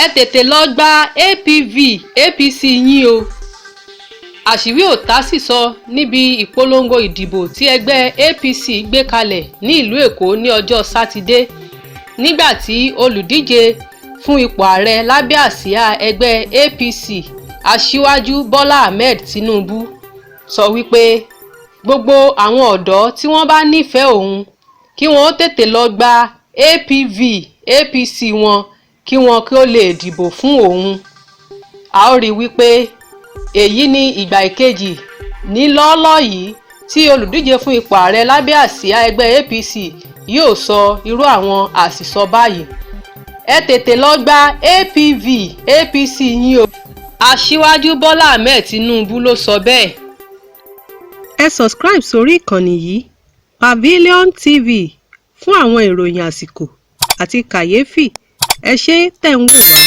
Ẹ tètè lọ́ọ́ gba apv apc yín o. Àṣírí ò níbi ìpolongo ìdìbò tí ẹgbẹ́ APC gbé kalẹ̀ ní ìlú Èkó ní ọjọ́ sátidé, nígbà tí olùdíje fún ipò ààrẹ lábẹ́ àsíá ẹgbẹ́ APC, Aṣíwájú Bọ́lá Ahmed Tinubu, sọ wípé gbogbo àwọn ọ̀dọ́ tí wọ́n bá nífẹ̀ẹ́ òun, kí wọ́n tètè lọ́ọ́ gba apv apc wọn, kí wọn kí ó lè dìbò fún òun. A ó rí i wípé èyí ní ìgbà ìkejì nílọ́ọ́lọ́ yìí tí olùdíje fún ipò ààrẹ lábẹ́ àsíá ẹgbẹ́ APC yóò sọ irú àwọn àṣìsọ báyìí. Ẹ tètè lọ́ọ́ gba apv apc yín o. Aṣíwájú Bọ́lá Ahmed Tinubu ló sọ bẹ́ẹ̀. Ẹ subscribe sórí ìkànnì yìí, Pavilion TV, fún àwọn ìròyìn àsìkò àti kàyéfì. Ẹ ṣé tẹ̀ ń wò wá.